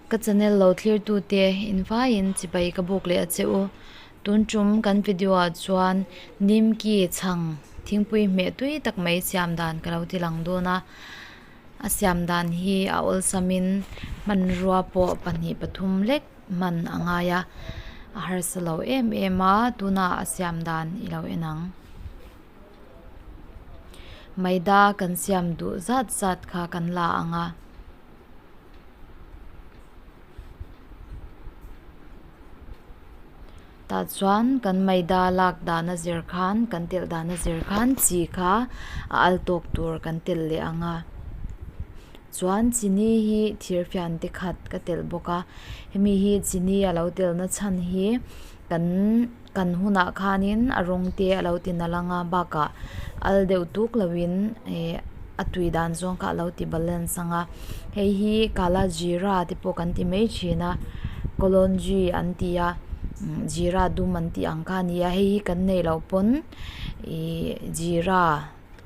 Ka channel lo thlirtute invaiin chibai ka buk leh a che u. Tun tum kan video ah chuan Nimki chhang thingpui hmeh tui tak mai siam dan ka lo ti lang dawn a. A siam dan hi a awlsamin hmanrua pawh pahnih pathum lek hman a ngai a, a harsa lo em em a, tunah a siam dan i lo en ang. Maida kan siam duh zat zat kha kan la ang a. Tah chuan kan maida lak dan a zir khan kan telh dan a zir khan chi kha a al tawk tur kan telh leh ang a chuan chini hi thir fian te khat ka telh bawk a hemi hi chini a lo telh na chhan hi kan kan hunah khanin a rawng te a lo ti nalh ang a bakah al deuh tuk lovin ih a tui dan zawng kha a lo ti balance ang a hei hi kala jeera te pawh kan ti mai thin a kalawnji an ti a jeera dum an tih ang kha a ni a hei hi kan neih loh pawn ih jeera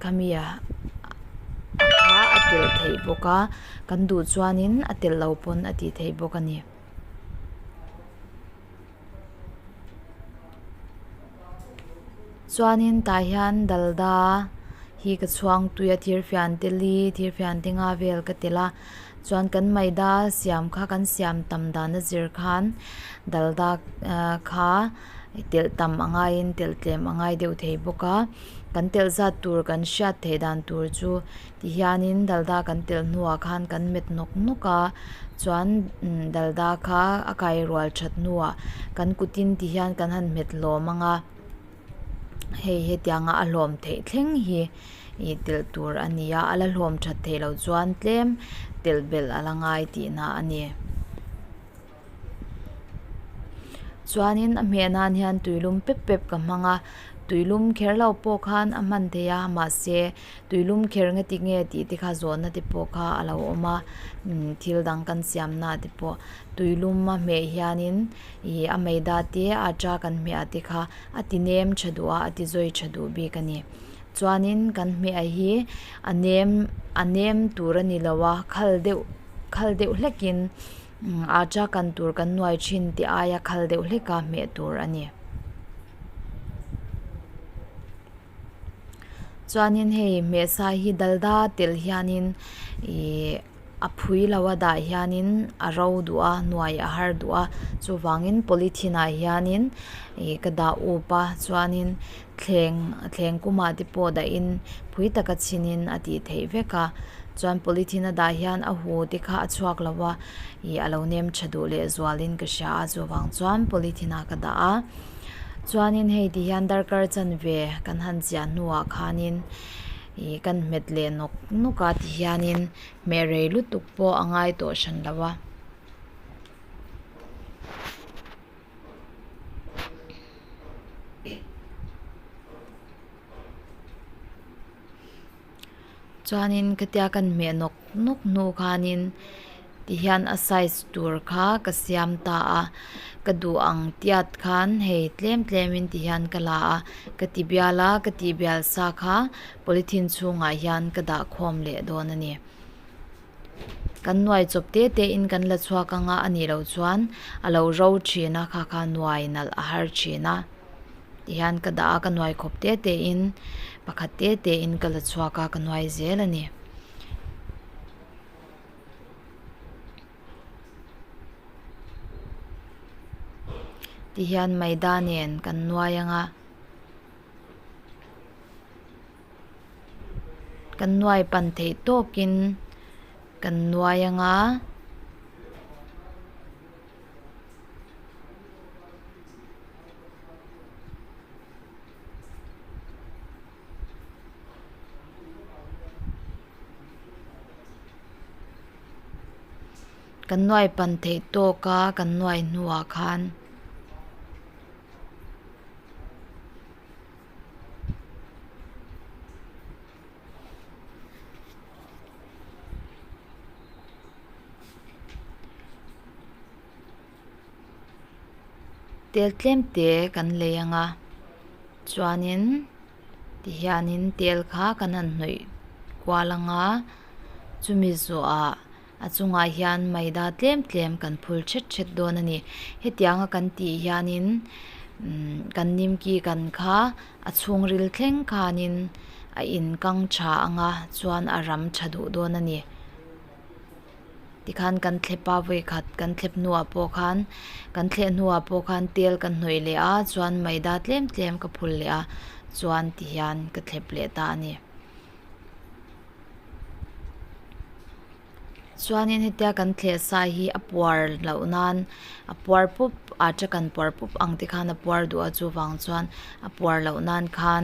khami a kha a telh theih bawk a kan duh chuanin a telh loh pawn a tih theih bawk a ni. Chuanin tah hian dalda hi ka chhuang tui a thir fian te li thir fian te nga vel ka telh a chuan kan maida siam kha kan siam tam dan a zir khan dalda ah kha telh tam a ngaiin telh tlem a ngai deuh thei bawk a kan telh zat tur kan hriat theih dan tur chu Tihianin dalda kan telh hnuah khan kan met nawk nawk a, chuan dalda kha a kai rual that hnuah kan kutin tihian kan han hmet hlawm ang a, hei hetianga a hlawm theih thleng hi ih telh tur a ni a, a la hlawm that theih loh chuan tlem telh belh a la ngai tihna a ni. Chuanin a hmeh nan hian tuilum pep pep ka hmang a, tuilum kher lo pawh khan a hman thei a mahse tuilum kher nge ti nge tih te kha zawhna te pawh kha a lo awm a thil dang kan siam na te pawh tuilum a hmeh hianin ih a maida te atta kan hmeh ah te kha a ti nem tha duh a a ti zawi tha duh bik a ni chuanin kan hmeh hi a nem a nem tur a ni lo a khal deuh khal deuh hlekin. Atta kan tur kan nuai thin tih aia khal deuh hlek a hmeh tur a ni. Chuanin hei hmehsa hi dalda tel hianin ihh a phui lo a dah hianin a ro duh a nuai a har duh a chuvangin polythene ah hianin ih ka dah up a chuanin thleng thleng kumah te pawh dahin phui taka chhinin a tih theih vek a chuan polythene a dah hian a hu te kha a chhuak lo a ih a lo nem tha duh leh zualin ka hria a chuvang chuan polythene ah ka dah a chuanin hei ti hian darkar chanve kan han chiah hnuah khanin ih kan hmet leh nawk nawk a ti hianin hmeh rei lutuk pawh a ngai tawh hran lo a. Chuanin khatia kan hmeh nawk nawk hnu khanin tihian a size tur kha ka siam ta a ka duh ang tiat khan hei tlem tlemin tihian ka la a ka ti bial a ka tih bial sa kha polythene chhungah hian ka dah khawm leh dawn a ni. Kan nuai chawp te te in kan la chhuak anga a nih loh chuan a lo ro thin a kha kha nuai nalh a har thin a tihian ka dah a ka nuai khawp te te in pakhat te te in ka la chhuak a ka nuai zel a ni. Tihian maida nen kan nuai anga. Kan nuai pan theih tawkin kan nuai anga. Kan nuai pan theih tawka kan nuai hnuah khan. Tel tlem te kan lei ang a chuanin tihianin tel kha kan han hnawih kual ang a chumi zawhah. A chungah hian maida tlem tlem kan phul thet thet dawn a ni. Hetianga kan tih hianin umm kan nimki kan kha a chhungril thleng khanin a inkang tha ang a chuan a ram tha duh dawn a ni. Tikhan kan thlep a vawikhat kan thlep hnuah pawh khan kan thleh hnuah pawh khan tel kan hnawih leh a chuan maida tlem tlem ka phul leh a chuan tihian ka thlep leh ta a ni. Chuanin hetia kan thleh sa hi a puar loh nan a puar pup atta kan puar pup ang te khan a puar duh a chuvang chuan a puar loh nan khan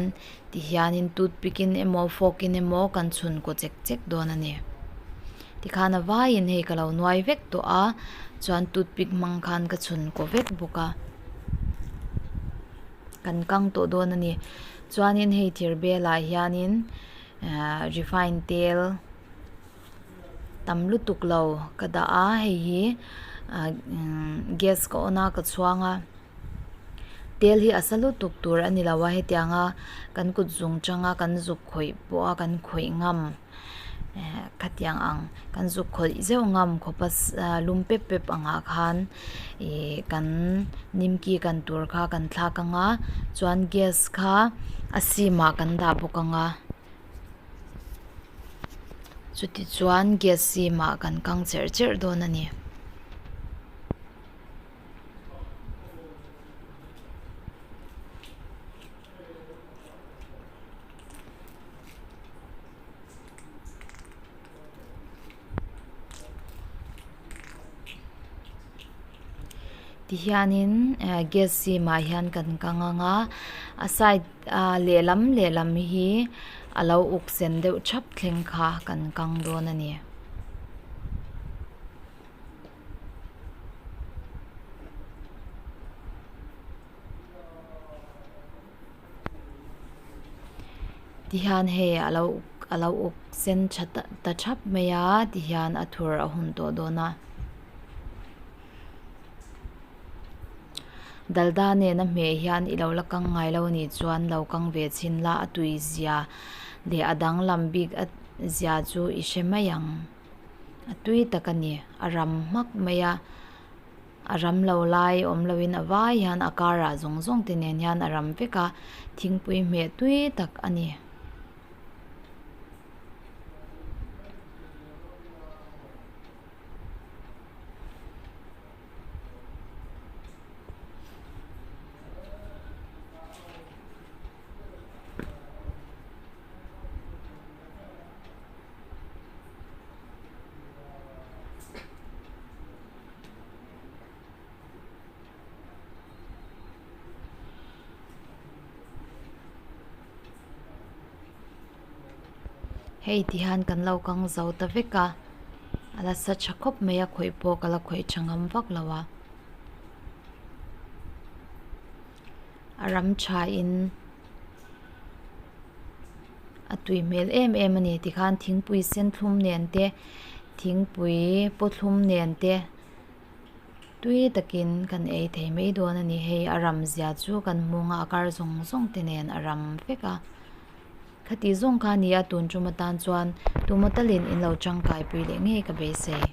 tihianin toothpick in emaw fork in emaw kan chhun kaw chek chek dawn a ni. Tikhan a vaiin hei ka lo nuai vek tawh a chuan toothpick hmang khan ka chhun kaw vek bawk a kan kang tawh dawn a ni. Chuanin hei thir belah hianin ahh refine tel tam lutuk lo ka dah a hei hi ahh gas ka on a ka chhuang a tel hi a sa lutuk tur a ni lo a hetianga kan kut zung tanga kan zuk khawih pawh a kan khawih ngam eh khatiang ang kan zuk khawih zeuh ngam khawp a lum pep pep angah khan ih kan nimki kan tur kha kan thlak ang a chuan gas kha a sim ah kan dah bawk ang a chuti chuan gas sim ah kan kang cherh cherh dawn a ni. Tihianin eh gas zimah hian kan kang ang a a side ah lehlam lehlam hi a lo uk sen deuh thap thleng kha kan kang dawn a ni. Tihian hei a lo a lo uk sen tha ta thap mai a tihian a thur a hun tawh dawn a. Dalda nena hmeh hian i lo la kang ngai lo anih chuan lo kang ve chhin la a tui zia leh a danglam bik a zia chu i hre mai ang. A tui tak a ni a ram hmak mai a. A ram lo lai awm loin a vai hian a car ah zawng zawng te nen hian a ram vek a thingpui hmeh tui tak a ni. Hei ti hian kan lo kang zo ta vek a a la sa tha khawp mai a khawih pawh ka la khawih tha ngam vak lo a a ram tha in a tui hmel em em a ni tikhan thingpui sen thlum nen te thingpui paw thlum nen te tui takin kan ei thei mai dawn a ni hei a ram zia chu kan hmung a a kar zawng zawng te nen a ram vek a khati zawng kha a ni a tun tum atan chuan tuma talin in lo tangkai pui leh ngei ka beisei.